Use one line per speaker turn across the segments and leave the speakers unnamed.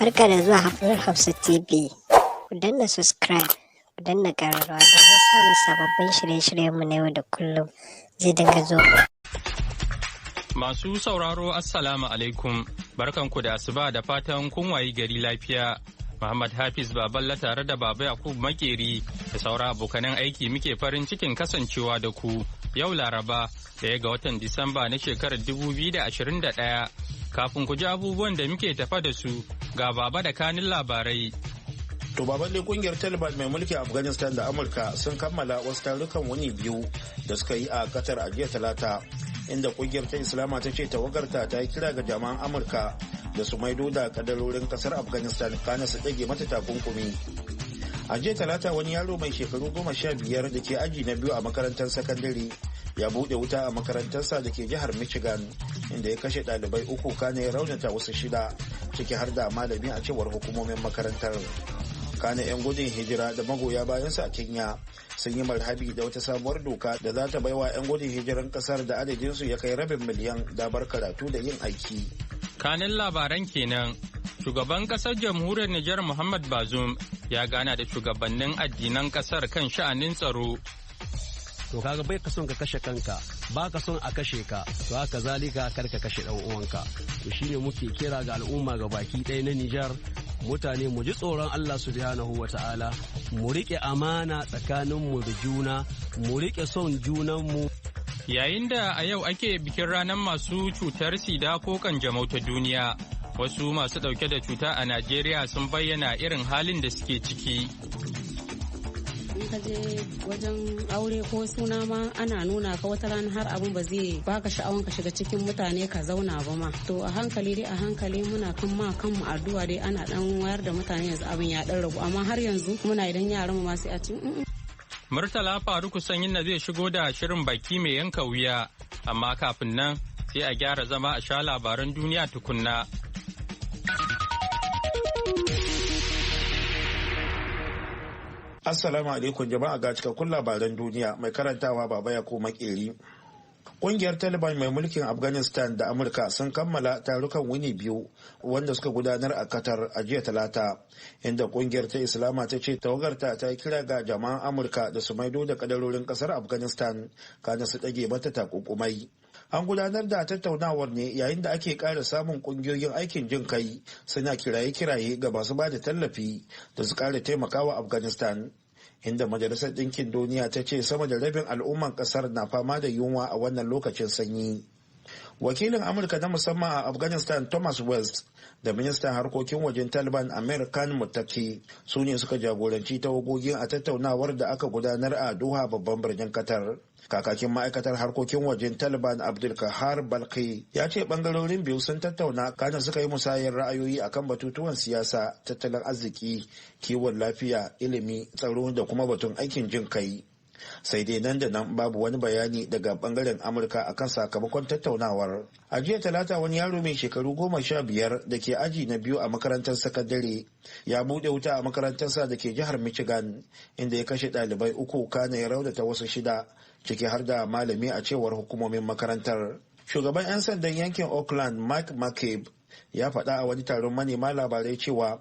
Barka da zuwa Hafsat TV. Ku danna subscribe, ku danna ƙararrawa domin samun sababbin shirye-shiryenmu na yau da kullum zai dinga zo.
Masu sauraro, Assalamu alaikum, barkanku da asuba, da fatan kun wayi gari lafiya. Muhammad Hafiz Baballa tare da Baba Yakub Makeri da sauran abokanan aiki muke farin cikin kasancewa da ku yau Laraba, 1 ga watan Disamba na shekarar 2021. Kafin ku ji abubuwan da muke tafa da su, ga Baba da kanin labarai.
To baballe, kungiyar Taliban mai mulki Afghanistan da Amurka sun kammala wasu tarukan wuni 2 da suka yi a Qatar a jiya Talata, inda kungiyar ta Islama ta ce tawagarta ta yi kira ga jama'an Amurka da su maido da kadarorin kasar Afghanistan, kana su ɗage mata takunkumi. A jiya Talata, wani yaro mai shekaru 15 da ke aji na biyu a makarantar sakandare ya buɗe wuta a makarantarsa da ke jihar Michigan, inda ya kashe ɗalibai uku, kana ya raunata wasu shida, ciki har da malami, a cewar hukumomin makarantar. Kana 'yan gudun hijira da magoya bayansu a Kenya sun yi marhabi da wata sabuwar doka da za ta baiwa 'yan gudun hijiran kasar da adadinsu ya kai rabin miliyan damar karatu da yin aiki.
Kanin labaran kenan. Shugaban kasar Jamhuriyar Nijar Muhammad Bazoum ya gana da shugabannin addinan kasar kan sha'anin tsaro.
To kaga bai ka son ka kashe kanka, ba ka son a kashe ka, to haka zalika kar ka kashe dan uwanka. To shine muke kira ga al'umma ga baki ɗaya na Nijar, mutane mu ji tsoron Allah Subhanahu wa Ta'ala, mu riƙe amana tsakaninmu da juna, mu riƙe son junanmu.
Yayin da a yau ake bikin ranar masu cutar sida ko kanjamau ta duniya, wasu masu ɗauke da cuta a Najeriya sun bayyana irin halin da suke ciki.
In ka je wajen aure ko suna ma, ana nuna ka. Wata rana har abun ba zai baka sha'awan ka shiga cikin mutane ka zauna ba ma. To a hankali dai, a hankali muna kan ma kanmu addu'a dai, ana dan wayar da mutane, yanzu abin ya dan ragu, amma har yanzu muna idan yaran mu ma sai a ci.
Murtala Faruku Sanyin na zai shigo da shirin Baki Mai Yanka Wuya, amma kafin nan sai a gyara zama a sha labaran duniya tukunna.
Assalamu alaikum jama'a, ga cikakkun labaran duniya, mai karantawa Baba ya ko Makeri. Kungiyar Taliban mai mulkin Afghanistan da Amurka sun kammala tarukan wuni 2 wanda suka gudanar a Qatar a jiya Talata, inda kungiyar ta Islama ta ce tawagarta ta yi kira ga jama'an Amurka da su maido da kadarorin kasar Afghanistan, kana su ɗage mata takunkumai. An gudanar da tattaunawar ne yayin da ake ƙara samun ƙungiyoyin aikin jin kai suna kiraye-kiraye ga masu ba da tallafi da su ƙara taimakawa Afghanistan, inda Majalisar Ɗinkin Duniya ta ce sama da rabin al'umman ƙasar na fama da yunwa a wannan lokacin sanyi. Wakilin Amurka na musamman a Afghanistan Thomas West da ministan harkokin wajen Taliban Amir Khan Muttaki su ne suka jagoranci tawagogin a tattaunawar da aka gudanar a Doha, babban birnin Qatar. Kakakin ma'aikatar harkokin wajen Taliban Abdulkahar Balki ya ce bangarorin biyu sun tattauna, kana suka yi musayar ra'ayoyi akan batutuwan siyasa, tattalin arziki, kiwon lafiya, ilimi, tsaro da kuma batun aikin jin kai. Sai dai nan da nan babu wani bayani daga bangaren Amurka akan sakamakon tattaunawar. A jiya Talata, wani yaro mai shekaru 15 da ke aji na biyu a makarantar sakandare ya buɗe wuta a makarantarsa da ke jihar Michigan, inda ya kashe ɗalibai uku, kana ya raunata wasu shida, ciki har da malami, a cewar hukumomin makarantar. Shugaban 'yan sandan yankin Oakland Mike McCabe ya faɗa a wani taron manema labarai cewa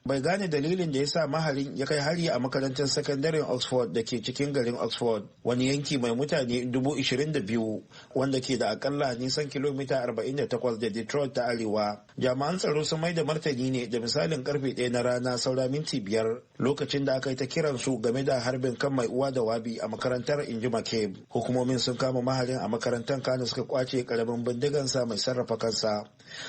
bai gane dalilin da ya sa maharin ya kai hari a makarantar sakandaren Oxford da ke cikin garin Oxford, wani yanki mai mutane 22,000 wanda ke da akalla nisan kilomita 48 da Detroit ta arewa. Jami'an tsaro sun mai da martani ne da misalin karfe 1 na rana saura minti 5, lokacin da aka yi ta kiran su game da harbin kan mai uwa da wabi a makarantar, inji McCabe. Hukumomin sun kama maharin a makarantar, kana suka kwace karamin bindigansa mai sarrafa kansa.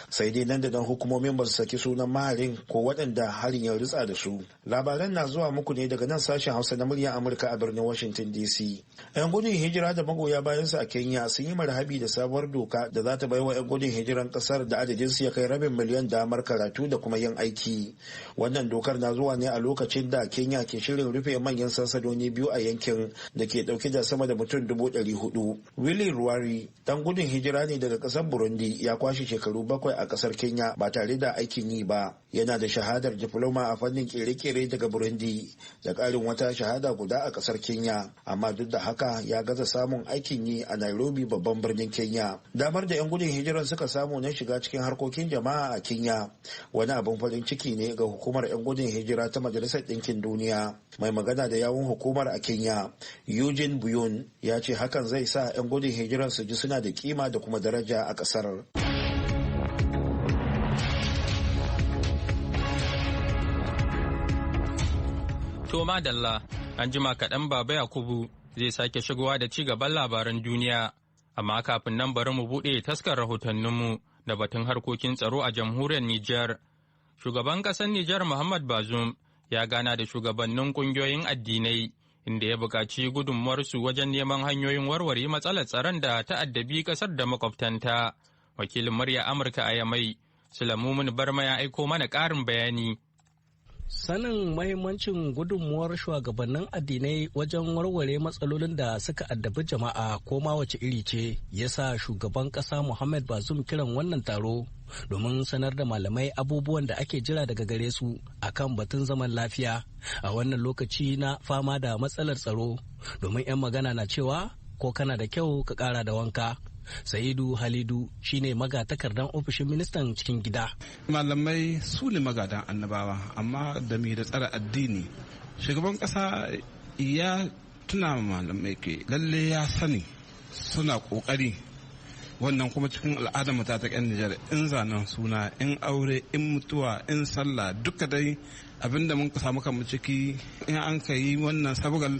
Sai dai nan da nan hukumomin ba su saki sunan maharin ko waɗanda harin ya ritsa da su. Labaran na zuwa muku ne daga nan Sashen Hausa na Muryar Amurka a birnin Washington DC. 'Yan gudun hijira da magoya bayansu a Kenya sun yi marhabi da sabuwar doka da za ta bai wa 'yan gudun hijiran kasar da adadin su ya kai rabin miliyan damar karatu da kuma yin aiki. Wannan dokar na zuwa ne a lokacin da Kenya ke shirin rufe manyan sansanoni biyu a yankin da ke dauke da sama da mutum 400,000. Willy Ruwari dan gudun hijira ne daga kasar Burundi, ya kwashe shekaru 7 a kasar Kenya ba tare da aikin yi ba. Yana da shahadar shahadar diploma a fannin kere-kere daga Burundi da ƙarin wata shahada guda a ƙasar Kenya, amma duk da haka ya gaza samun aikin yi a Nairobi, babban birnin Kenya. Damar da 'yan gudun hijiran suka samu na shiga cikin harkokin jama'a a Kenya wani abin farin ciki ne ga hukumar 'yan gudun hijira ta Majalisar Ɗinkin Duniya. Mai magana da yawun hukumar a Kenya, Eugene Buyun, ya ce hakan zai sa 'yan gudun hijiran su ji suna da kima da kuma daraja a ƙasar.
To madalla, an jima kaɗan Baba Yakubu zai sake shigowa da ci gaban labaran duniya, amma kafin nan bari mu buɗe taskar rahotanninmu da batun harkokin tsaro a jamhuriyar Nijar. Shugaban ƙasar Nijar Muhammad Bazoum ya gana da shugabannin ƙungiyoyin addinai, inda ya buƙaci gudunmuwarsu wajen neman hanyoyin warware matsalar tsaron da ta addabi ƙasar da makwabtanta. Wakilin murya Amurka a Yamai, Sulamumun Barma, ya aiko mana ƙarin bayani.
Sanin mahimmancin gudunmuwar shugabannin addinai wajen warware matsalolin da suka addabi jama'a, ko ma wace iri ce, ya sa shugaban kasa Muhammad Bazum kiran wannan taro domin sanar da malamai abubuwan da ake jira daga gare su akan batun zaman lafiya a wannan lokaci na fama da matsalar tsaro, domin 'yan magana na cewa ko kana da kyau ka kara da wanka. Sa'idu Halidu shine magatakardan ofishin ministan cikin gida.
Malamai su ne magadan annabawa, amma da mai da tsara addini. Shugaban kasa ya tuna malamai ke lalle ya sani suna kokari. Wannan kuma cikin al'adar mu ta yan Nijar, in zanen suna, in aure, in mutuwa, in sallah, duka dai abinda mun samu kanmu ciki, in an ka yi wannan sabgal,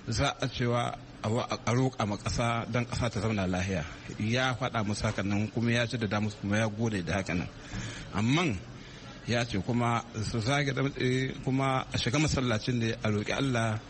za a cewa a roƙa ma ƙasa don ƙasa ta zauna lahiya. Ya faɗa musu haka nan, kuma ya ce da musu, kuma ya gode da haka nan. Amma ya ce kuma su zage damtse, kuma a shiga masallacin da a roƙi Allah.